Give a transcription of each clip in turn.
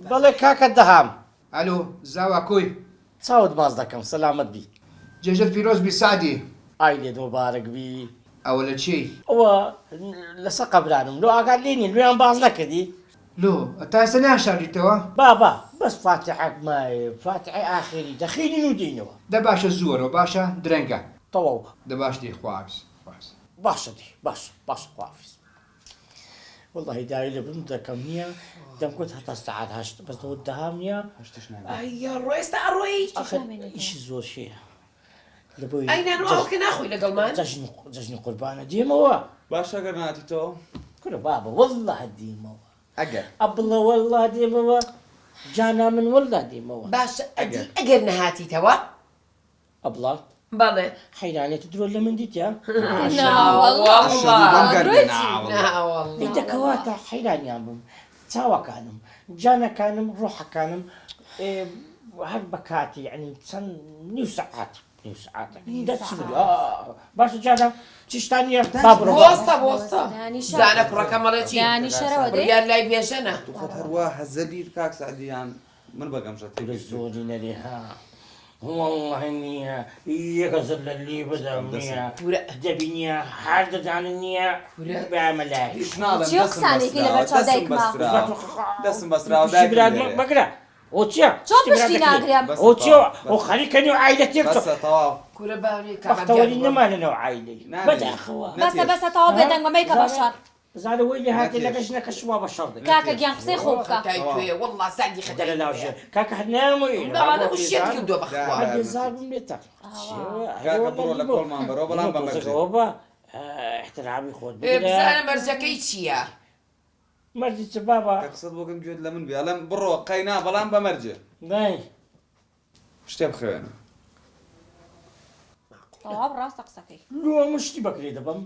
بەڵێ کاکە دەهام. ئەلۆ زاوا کۆی. چاوت ماچ دەکەم سەلامەت بی. جێژەت پیرۆز بی سەعدی. ئای لێت موبارەک بی. ئەوە لە چێی؟ ئەوە لەسەر قەبرانم لۆ ئاگات لێ نیە لۆیان باس نەکردی؟ لۆ تا ئێستا نەیانشاردیتەوە؟ بابە بەس فاتیحەک مایە فاتیحەی ئاخیری دەخوێنین و دێینەوە. دە باشە زوو وەرەوە باشە درەنگە. تەواو. دە باش دێ خواحافیز خواحافیز. باشە دێ باشە باشە خواحافیز. وەڵاهی داوی لە بن دەکەم نییە دەمگوت هەتا سەعات هەشت بەس دەوت دەهام نییە. هەشتش نابێ. ئای یاڕۆ ئێستا ئەڕۆی؟ ئاخر ئیشی زۆر هەیە. لە بۆی ئەی نان و ئاوەکە ناخۆی لەگەڵمان؟ جەژن جەژنی قوربانە دێمەوە. باشە گەر ناتیتەوە؟ کورە بابە وەڵڵا دێمەوە. ئەگەر. ئەبڵە وەڵڵا دێمەوە جانا من وەڵڵا دێمەوە. باشە ئەدی ئەگەر نەهاتیتەوە؟ ئەبڵە. بەڵێ. حەیرانێ تو درۆت لە من دیتە؟ نا وەڵڵا. درۆی چی؟ نا وەڵڵا. ئەی دە کەواتە حەیرانیان بم چاوەکانم جانەکانم ڕۆحەکانم هەر بە کاتی یەعنی چەند نیو سەعات نیو سەعاتە دەچم باشە جانە چیشتان نییە با بڕۆم. بۆستە بۆستە زانە کوڕەکەم ئەڵێ چی؟ دانیشەرەوە دەی. بڕیار لای بێژەنە. تو خۆت هەروا هەزەلی کاک سەعدیان من بە گەمژە کورە تێگەیشتووی. زۆری نەرێ ها وەڵڵاهی نییە یەکە زلە لی بدەم نییە کورە دەبی نییە هەر دەدانە نییە کورە بامە لای هیچ ناڵێم چی ئەو دەسم قسانەی کەی بەستراوە لەبەر چاو دەسم دایکما؟ بەستراوە دەسم بەستراوە پشتی دایکم برات لێرەیە. مەگرە ئۆ چییە چۆن پشتی برات پشتی دەکرێ ناگرم؟ بەسە ئۆ چییە تەواو ئۆ بەسە خەریکە نێو عایلە تێک چۆ بەسە تەواو. کورە باوێ کابرا بەختەوەری گیان نەما لەناو عایلەی نامێنێ بەداخەوە بەسە نەتێش بەسە تەواو ها بێدەنگ بە مەیکە بە زانە شەڕ. زانە وەی لێ هاتێ لەگە نەتێش ژنەکە شوا بە شەڕ دەکەی. کاکە نەتێش گیان قسەی خۆ بکە. خەتای تەواو. توێ وەڵڵا سەعدی خەتای دەرە توێ. لاوژێ کاکە هەر نامەوێ مناڵانە وشیت کردووە دا بەخوا. هەر دا بێزار نەتێش. بووم لێتان ئاوا. کاکە بڕۆ لە کۆڵمان بەرەوە بەڵام بە مەرجێ. تۆزەکەوە بە احترامی خۆت ئێ بگرە. بزانە مەرجەکەی چییە؟ مەرجی چ بابە؟ کە قسەت بۆ کەم گوێت لە من بێ ئەڵێم بڕۆ قەینا بەڵام بە مەرجێ. دای. شتێ بخەوێنە. تەواو ڕاستە قسەکەی. لۆ من شتی بەکرێ دەبەم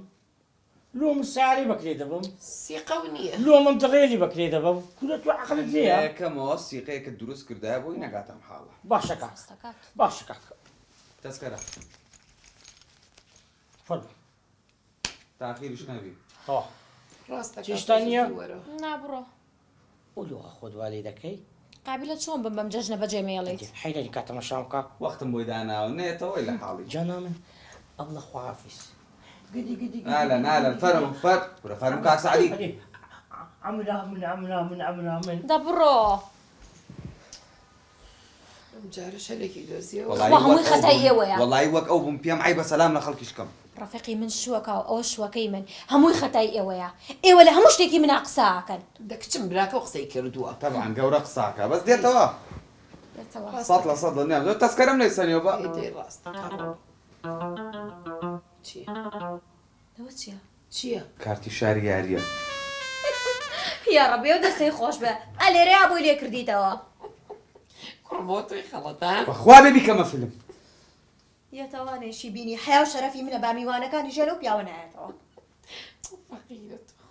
لۆ من سەیارەی بەکرێ دەبەم. سیقە و نییە. لۆ من دڕێلی بەکرێ دەبەم کورە تۆ عەقلت لێیە؟ یەکەمەوە سیقەیەکت دروست کردایە بۆی نەگاتە ئەم حاڵە. باشە کاک باشە کاک. تەسکەرە. فەرموو. تاخیریش نەبی. تەواو. ڕاستە چیشتان نییە؟ نا بڕۆ. ئۆ لۆ خۆت وا لێ دەکەی؟ قابیلە چۆن بم بەم جەژنە بەجێ مەیەڵیت؟ حەیرانی کا تەماشام کا. وەختم بۆی داناوە نەیەتەوە وەی لە حاڵی. جانا من ئەبڵە خواحافیز. گدی گدی گدی. نالە نالە فەرموو فەر کورە فەرموو کاک سەعدی. ئەرێ عەمرا من عەمرا من عەمرا من. دە بڕۆ. ئەم جارە شەلێکی دۆزیەوە. وەڵایی خوا وەک هەمووی ئەو خەتای بووم ئێوەیە. وەڵایی وەک ئەو بووم پێم عەیبە سەلام لە خەڵکیش کەم. ڕەفیقی من شوەکە و ئەوە شوەکەی من هەمووی خەتای ئێوەیە ئێوە لە هەموو شتێکی منا قسە ئەکەن. دە کچم براکەو قسەی کردووە. تەبعەن گەورە قسە ئەکا بەس دێتەوە دێتەوە. سەد لە سەد دڵنیام زۆر تەسکەرەم لێ سەنیەوە بە. ئەی دەی ڕاستە کە چیە؟ ئەوە چیە؟ چیە؟ کارتی شاری یاریە. یاڕەبی ئەو دەستەی خۆش بێ ئە لێرەیا بۆی لێ کردیتەوە. کوڕم بۆ تۆی خەڵەتان. بەخوا بێ بیکەمە فلم. یەتەوانێشی بینی حەیا و شەرەفی منە با میوانەکانی ژێر ئەو پیاوە نایەتەوە. فەقیرە.